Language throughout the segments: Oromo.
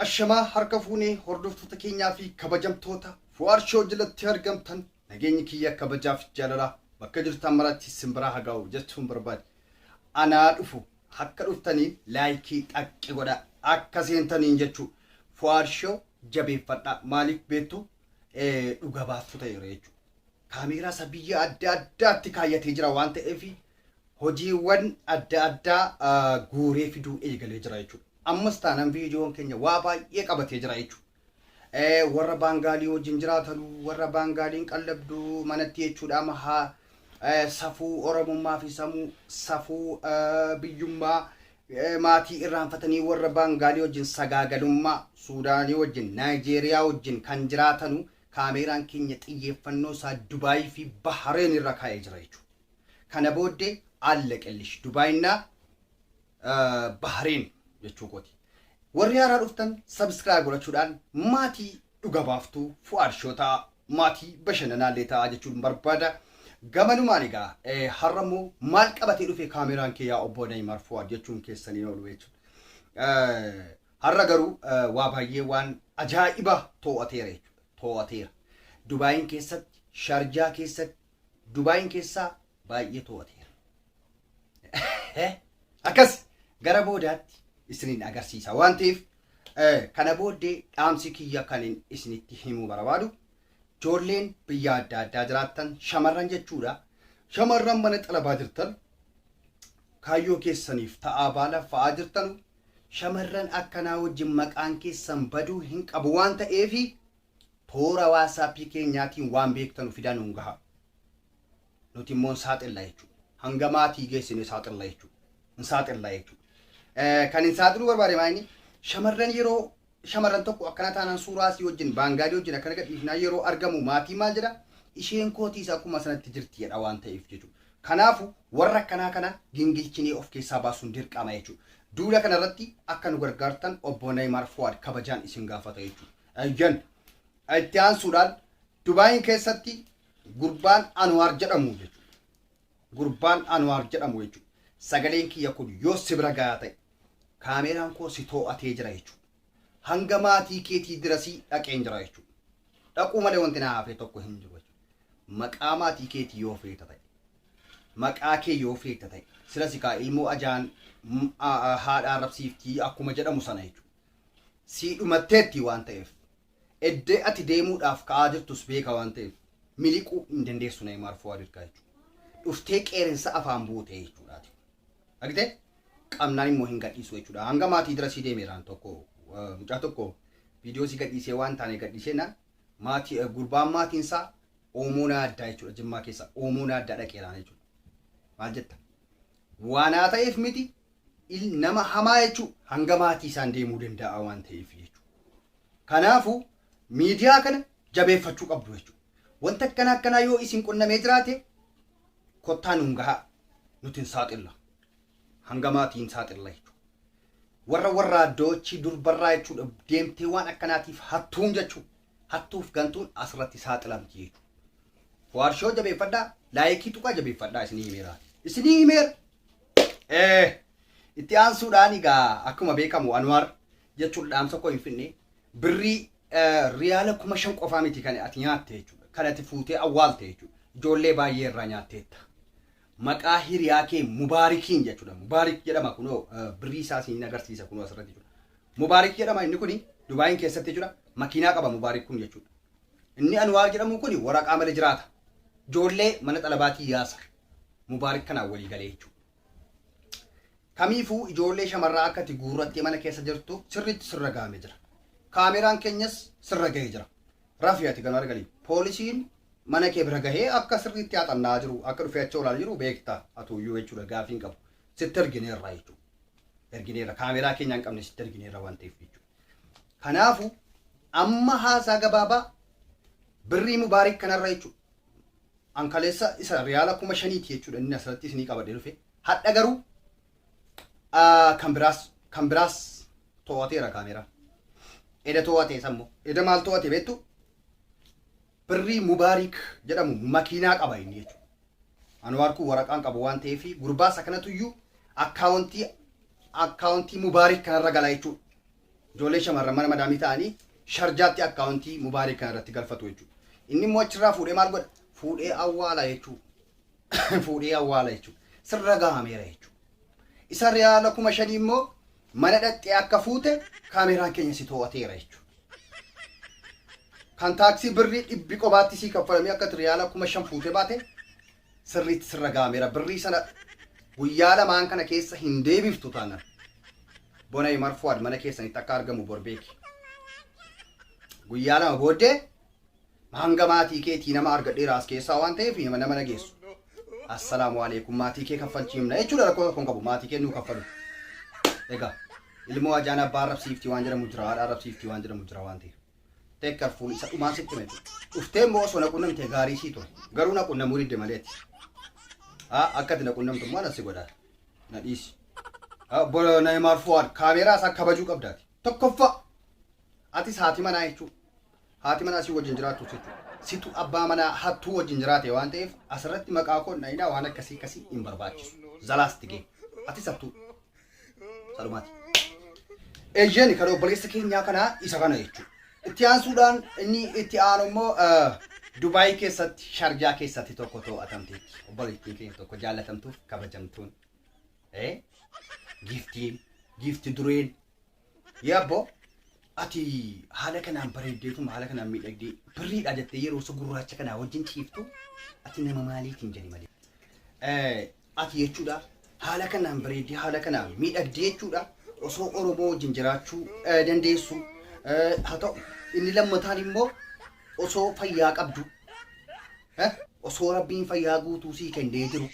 Ashamaa harka fuunee hordoftoota keenyaa fi kabajamtoota Fuwaar Show jalatti argamtan, nageenyi kiyya kabajaaf jaalalaa bakka jirtan maratti isin biraa haa ga'u jechuun barbaade. Anaa dhufu, akka dhuftaniin like xaqqi godha akka seentaniin jechuu. Fuwaar Show jabeeffadha. Maaliif beektu? Dhuga baaftuu ta'eera jechuudha. Kaameeraa isa biyya adda addaatti kaayyatee jira waan ta'eef, hojiiwwan adda addaa guuree fiduu eegalee jira jechuudha. Ammas taanaan viidiyoon keenya waa baay'ee qabatee jira jechuudha. Warra Baangaalii wajjin jiraatanu, warra Baangaaliin qallabdu manatti jechuudha, haa safuu Oromummaa fi safuu biyyummaa maatii irraanfatanii warra Baangaalii wajjin sagaagalummaa, Suudaanii wajjin, Naayijeeriyaa wajjin kan jiraatanu, kaameeraan keenya xiyyeeffannoo isaa Dubaayii fi Bahareen irra kaa'ee jira jechuudha. Kana booddee allaqellish Dubaayinnaa Bahareen jechuu kooti. Warri haaraa dhuftan subscribe godhachuudhaan maatii dhuga baaftuu Fu'aad Show ta'a, maatii bashannanaallee ta'a jechuun barbaada. Gamanumaan egaa har'a immoo maal qabatee dhufe kaameraan kee yaa obbo Neymar Fu'aad jechuun keessanii oolu jechuudha. Har'a garuu waa baay'ee waan ajaa'iba to'ateera jechuudha. To'ateera. Dubaayin keessatti, Sharjaa keessatti, Dubaayin keessaa baay'ee to'ateera. Akkas gara boodaatti isiniin agarsiisa waan ta'eef, kana booddee dhaamsi kiyya kan isinitti himuu barbaadu, ijoolleen biyya adda addaa jiraattan, shamarran jechuudha. Shamarran mana xalabaa jirtan, kaayyoo keessaniif ta'aa baala fa'aa jirtanu, shamarran akkanaa wajjin maqaan keessan baduu hin qabu waan ta'eef, toora WhatsAppii keenyaatiin waan beektanu fidaa nuun gaha. Nuti immoo hin saaxilla jechuudha. Hanga maatii geessine saaxilla jechuudha. Hin saaxilla jechuudha. Kan hin saaxiluu barbaade maayini, shamarran yeroo shamarran tokko akkana taanaan suuraa asii wajjin, Baangaalii wajjin akkana gadhiifnaa yeroo argamu, maatii maal jedha? Isheen kootiis akkuma sanatti jirti jedha waan ta'eef jechuudha. Kanaafu warra akkanaa kana gingilchinee of keessaa baasuun dirqama jechuudha. Duula kanarratti akka nu gargaartan obbo Neymar Fuwaad kabajaan isin gaafata jechuudha. Ayyan itti aansuudhaan Dubaayin keessatti gurbaan Anwaar jedhamu jechuudha. Gurbaan Anwaar jedhamu jechuudha. Sagaleen kiyya kun yoo si bira gahaa ta'e, kaameeraan koo si too'atee jira jechuudha. Hanga maatii keetii dirasii dhaqeen jira jechuudha. Dhaquu malee wanti na hafee tokko hin jiru jechuudha. Maqaa maatii keetii yoo feeta ta'e, maqaa kee yoo feeta ta'e, sila si kaa ilmoo ajaan haadha arrabsiiftii akkuma jedhamu sana jechuudha. Sii dhumatteetti waan ta'eef, eddee ati deemuudhaaf ka'aa jirtus beeka waan ta'eef, miliquu hin dandeessu Neeymaar Fuwaad irkaa jechuudha. Dhuftee qeerensa afaan buute jechuudhaati. Argitee? Qabnaan immoo hin gadhiisu jechuudha. Hanga maatii dira sii deemeeraan tokko, mucaa tokko viidiyoo si gadhiisee waan taane gadhiisee naan maatii, gurbaan maatiin isaa Oomoo Naaddaa jechuudha, Jimmaa keessa Oomoo Naaddaa dhaqeeraan jechuudha. Maal jetta? Waan haa ta'eef miti, nama hamaa jechuun hanga maatii isaan deemuu danda'a waan ta'eef jechuudha. Kanaafuu miidiyaa kana jabeeffachuu qabdu jechuudha. Wanta akkana akkanaa yoo isin qunnamee jiraate, kottaa nuun gahaa, nuti hin saaxilla. Hanga maatii hin saaxilla jechuudha. Warra warraaddoochi durbarraa jechuudha deemtee waan akkanaatiif hattuun jechuudha. Hattuuf gantuun asirratti saaxilamti jechuudha. Fuwaar Show jabeeffadhaa, like tuqaa jabeeffadhaa, isinii himeera. Isinii himeera. Itti aansuudhaan egaa akkuma beekamu Anwaar jechuun dhaamsa koo hin finne, birrii riyaala 5000 qofaa miti kan ati nyaatte jechuudha. Kan ati fuutee awwaalte jechuudha. Ijoollee baay'ee irraa nyaatteetta. Maqaa hiriyaa kee Mubaarikiin jechuudha. Mubaarik jedhama, kunoo birrii isaa siin agarsiisa kunoo asirratti jechuudha. Mubaarik jedhama inni kuni Dubaayin keessatti jechuudha. Makiinaa qaba Mubaarik kun jechuudha. Inni Anwaar jedhamu kuni waraqaa malee jiraata. Ijoollee mana xalabaatii yaasa. Mubaarik kanaan walii galee jechuudha. Kamiifuu ijoollee shamarraa akka ati guurrattee mana keessa jirtu sirriitti sirra gahamee jira. Kaameraan keenyas sirra gahee jira. Rafi ati ganaa galii. Poolisiin mana kee bira gahee akka sirriitti haxannaa jiru, akka dhufee achi olaa jiru beekta atuyyuu jechuudha, gaafii hin qabu. Sitti ergineerra jechuudha. Ergineerra, kaameraa keenya hin qabne sitti ergineerra waan ta'eef jechuudha. Kanaafu amma haasaa gabaabaa birrii Mubaarik kanarra jechuudha. An kaleessa isa riyaala 5000ti jechuudha inni asirratti isinii qabadhee dhufe. Hadha garuu kan biraas to'ateera kaameraa. Eda to'ate sammoo. Eda maal to'ate beektu? Birrii Mubaarik jedhamu makiinaa qaba inni jechuudha. Anwaar kun waraqaan qabu waan ta'eef, gurbaa isa kanatu iyyuu akkaawuntii Mubaarik kanarra gala jechuudha. Ijoollee shamarran mana madaamii ta'anii Sharjaatti akkaawuntii Mubaarik kana irratti galfatu jechuudha. Inni immoo achirraa fuudhee maal godha? Fuudhee awwaala jechuudha. Fuudhee awwaala jechuudha. Sirra gahameera jechuudha. Isa riyaala 5,000 immoo mana dhaqxee akka fuute kaameraan keenya si to'ateera jechuudha. Kan taaksii birrii dhibbi qobaatti sii kaffalamee akka riyaala 5,000 fuutee baate sirriitti sirra gahameera. Birrii sana guyyaa lamaan kana keessa hin deebiftu taanaan. Bona Imar Fuad mana keessanitti akka argamu bor beeki. Guyyaa 2 booddee hanga maatii keetii nama argadheera as keessaa waan ta'eef nama nageessu. Assalaamu alaikum, maatii kee kaffalchiifna jechuudha. Rakkoo tokko hin qabu, maatii kee nuu kaffalu. Egaa ilmoo ajaan abbaa arrabsiiftii waan jedhamu jira, haadha arrabsiiftii waan jedhamu jira waan ta'eef. Take careful, isa dhumaan sitti hime jechuudha. Dhuftee immoo osoo na qunnamte gaarii sii ture. Garuu na qunnamuu didde maleeti. Akka ati na qunnamtu immoo anas si godhaa. Na dhiisi. Neymar Fuad kaameeraa isaa kabajuu qabdaati. Tokkoffaa atis haati manaa jechuudha. Haati manaa si wajjin jiraattu jechuudha. Situ abbaa manaa hattuu wajjin jiraate waan ta'eef asirratti maqaa koo na'inaa, waan akkasii akkasii hin barbaachisu. The last game. Atis hattuu. Salumaati. Eeyyeen, kan obboleessa keenyaa kanaa isa kana jechuudha. Itti aansuudhaan inni itti aanu immoo Dubaay keessatti, Sharjaa keessatti tokko to'atamteetti. Obboleettiin keenya tokko jaallatamtuuf kabajamtuun. Giiftiin, giifti dureen. Yaabbo, ati haala kanaan bareeddeetuma, haala kanaan miidhagdee, birriidha jettee yeroo isa gurraacha kanaa wajjin ciiftu ati nama maaliitiin jedhi malee. Ati jechuudha haala kanaan bareeddee, haala kanaan miidhagdee jechuudha osoo Oromoo wajjin jiraachuu dandeessu. Haa ta'u, inni lammataan immoo osoo fayyaa qabdu, osoo Rabbiin fayyaa guutuu sii kennee jiru,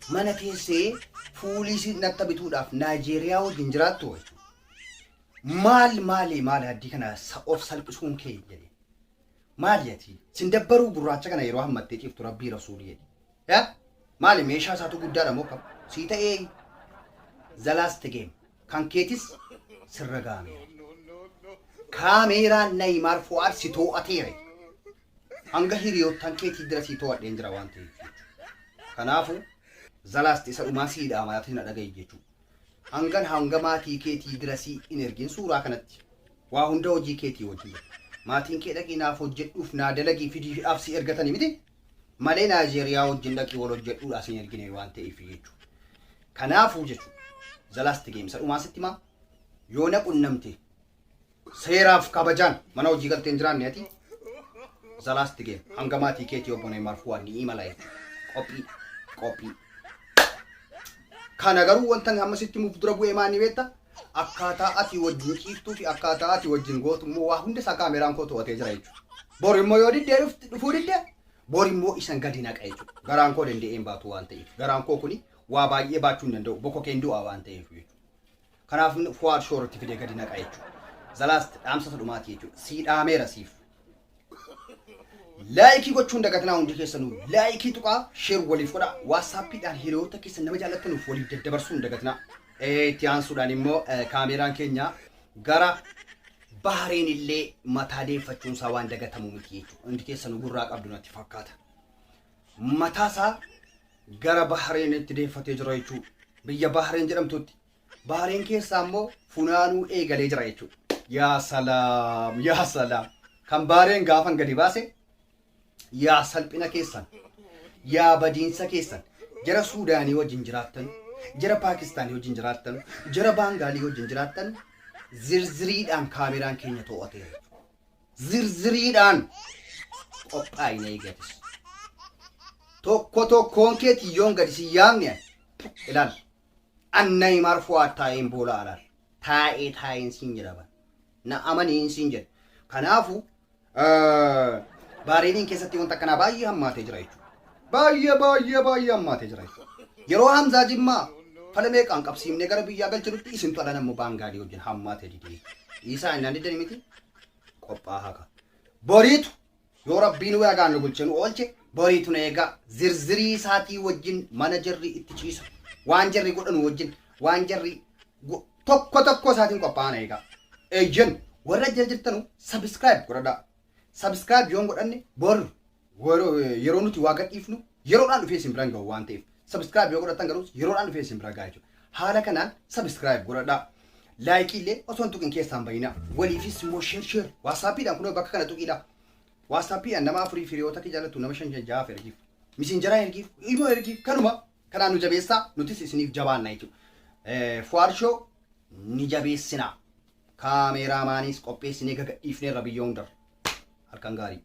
mana teessee fuulii si natta bituudhaaf Naayijeeriyaa wajjin jiraattu. Maal maali maali addii kana of salphisuun kee jedhe? Maali ati sin dabbaruu gurraacha kana yeroo hammattee ciiftu? Rabbii rasuulii jedhe. Yaa maali, meeshaa isaatu guddaadha moo kam sii ta'ee? The last game kan keetis sirra gaameera. Kaameeraan Neymar Fuad si to'ateera. Hanga hiriyoottan keetii dira sii to'adheen jira waan ta'eef jechuudha. Kanaafuu the last isa dhumaa siidha amalaatti na dhaga'i jechuudha. Hangan hanga maatii keetii dira sii hin ergin suuraa kanatti waa hunda hojii keetii wajjin jira. Maatiin kee dhaqii naaf hojjedhuuf, naa dalagii fidiidhaaf si ergatanii miti malee Naayijeeriyaa wajjin dhaqii wal hojjedhuudhaaf si hin ergine waan ta'eef jechuudha. Kanaafuu jechuudha, the last game isa dhumaa sitti himaa, yoo na qunnamte seeraaf kabajaan mana hojii galtee hin jiraanne ati, the last game hanga maatii keetii obbo Neymar Fuad ni imala jechuudha. Qophii qophii. Kana garuu wanta ani amma sitti himuuf dura bu'ee maal ni beekta? Akkaataa ati wajjin ciiftuu fi akkaataa ati wajjin gootu immoo waa hunda isaa kaameraan koo to'atee jira jechuudha. Bor immoo yoo diddee dhufuu diddee, bor immoo isan gadi naqa jechuudha. Garaan koo danda'ee hin baatu waan ta'eef. Garaan koo kuni waa baay'ee baachuu hin danda'u. Bokokeen du'a waan ta'eef jechuudha. Kanaaf Fuwaad Shooritti fidee gadi naqa jechuudha. The last dhaamsa isa dhumaati jechuudha. Sii dhaameera siif. Like gochuun dagatinaa. Hundi keessanuu like tuqaa, share waliif godhaa. WhatsAppiidhaan hiriyoota keessan nama jaallattanuuf waliif daddabarsuu hin dagatinaa. Itti aansuudhaan immoo kaameraan keenya gara Bahareen illee mataa deeffachuun isaa waan dagatamu miti jechuudha. Hundi keessanuu gurraa qabdu natti fakkaata. Mataa isaa gara Bahareenitti deeffatee jira jechuudha. Biyya Bahareen jedhamtutti. Bahareen keessaa immoo funaanuu eegalee jira jechuudha. Yaa salaam, yaa salaam. Kan Bahareen gaafan gadi baase, yaa salphina keessan, yaa badiinsa keessan, jara Suudaanii wajjin jiraattan, jara Paakistaanii wajjin jiraattan, jara Baangaalii wajjin jiraattan, zirziriidhaan kaameraan keenya to'ateera jechuudha. Zirziriidhaan qophaa'ina eegatis. Tokko tokkoon keetii yoon gadi si yaamne ilaal. An Neymar Fuad taa'een boola alaal. Taa'ee taa'een siin jedha bara. Na amaniin siin jedha. Kanaafu Baareeniin keessatti wanta akkanaa baay'ee hammaatee jira jechuudha. Baay'ee baay'ee baay'ee hammaatee jira jechuudha. Yeroo Hamzaa Jimmaa fala meeqaan qabsiifnee gara biyyaa galchinutti isintu alan ammoo Baangaalii wajjin hammaatee didee. Dhiisaa innaan diddanii miti, qophaa'aa ka. Boriitu yoo Rabbiin nu nagaan nu bulche nu oolche, boriitu na eegaa zirzirii isaatii wajjin, mana jarri itti ciisu, waan jarri godhanu wajjin, waan jarri tokko tokko isaatiin qophaa'aa na eegaa. Eeyyan, warra jala jirtanu subscribe godhadhaa. Subscribe yoon godhanne bor yeroo nuti waa gadhiifnu yeroodhaan dhufee isin biraan gahu waan ta'eef, subscribe yoo godhattan garuu yeroodhaan dhufee isin bira gaha jechuudha. Haala kanaan subscribe godhadhaa. Like illee osoo hin tuqin keessaan bayina. Waliifis immoo share share. WhatsAppiidhaan kunoo bakka kana tuqiidha. WhatsAppiidhaan nama afurii hiriyoota kee jaallattu nama shan shan jahaaf ergiif. Messengeraa ergiif, imo ergiif kanuma. Kanaan nu jabeessaa nutis isiniif jabaanna jechuudha. Fuwaarshow ni jabeessina. Kaameeraamaanis qopheessinee gagadhiifneerra biyya hundarra. Halkan gaarii.